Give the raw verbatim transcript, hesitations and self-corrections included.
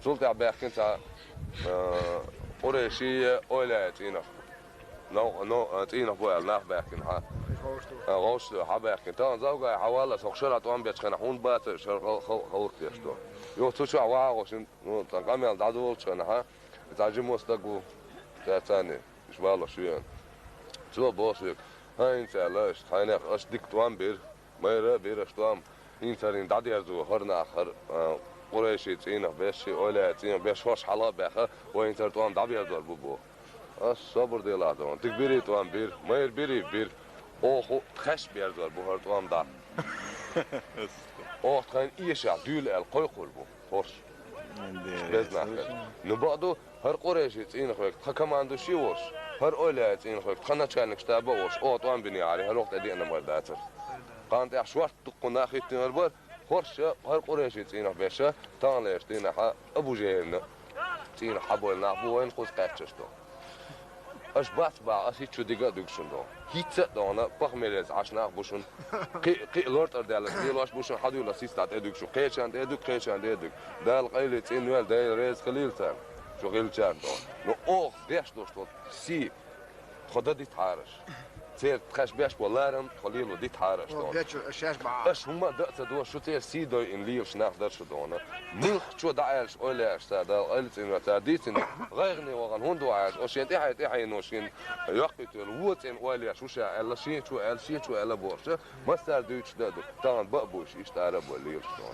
Цул тӀаьхьа баьхкина цхьа, а, къурайший, ойла цӀийнах. Нов-, нов-, а, цӀийнах бу аьлла нах баьхкина хьа. А, гӀовш ду, хьа баьхкина. Тахана завгай хьа валла, со шарахь тӀом бечхьана, хьуна бацар шар хал-, хал-, халуртдеш ду. Юха цу чохь ваха гӀо шин, ну, цхьа къамел дӀадолучхьана хьа, цхьа жимо стаг ву, цаьрцани, уьш валлаш веана. Цо боху соьга: «ХӀан, хӀинца аьлла, аша тхьайнех, аша дика тӀом бира, майра а бира аша тӀом. ХӀинца хӀара дӀадерзо хӀара нах, хӀара, а, къурайший цӀийнах беш, ойла цӀийнах беш, хӀорш хьала а баьхна, вай хӀинца хӀара тӀом дӀаберзор бу», — боху. Ас собар делахь доху. Дика бирий тӀом бира, майра бирий бира. Оха тхаьш берзор бу хӀара тӀом дӀа. Оха тхайна эшахь дуьйла аьлла кхойкхур бу хӀорш. Безнах. Ну, бакъду, хӀара къурайший цӀийнах вега тхан командуш а волуш, хӀара ойла цӀийнах вега тхан начальник штаба а волуш, оха тӀом бинехьара, хӀара вокху тӀе деана бара дацара. Кхана тӀехь шорта дуккха нах хӀиттинарг бара, хӀорш а, хӀара къурайший цӀийнах беш а, таханлерчу дийнахь а Абу-Жехьилна цӀийнах хьабойла нах бу вайна кхуза кхаьчнаш ду. Аша бац бахьа, аса хӀинца шу дига а дуьгу шуна доху. ХӀинца а доху, похмелица Ӏаш нах бу шуна. Кхин, кхин лортӀара даьлларш лелош бу шуна, хьадуьйла сица дӀа тӀе дуьгу шу. Кхечарна тӀе дуьгу, кхечарна тӀе дуьгу. Дала къайле цӀена вел, Дела реза хилийла царна. Шу гӀиллачарна доху. Ну, оха деш долуш долу сий, тхо дан дитахьара аша. Церан тхаьш беш болу ларам тхо лело дитахьара аша доху. Бечу, шаьш бахьа. Аша хӀумма а дан а ца доху, шу церан сий дойина лелаш нах дара шу доху. Муьлххачо дӀа аьллаш ойла еш цара, Дала къайле цӀена вел, цара дийцина, гӀайгӀане вахана хӀунда ву аьлча, оцу шен тӀаьхье-тӀаьхьеношкин йоккхуьйтуш волу вон цӀена ойла еш ву ша аьлла, шен чу аьлла, шен чу аьлла бохуш, массара дуьйцуш дан а ду, тахана бан а буьйш, иштта ара а бой лелаш доху.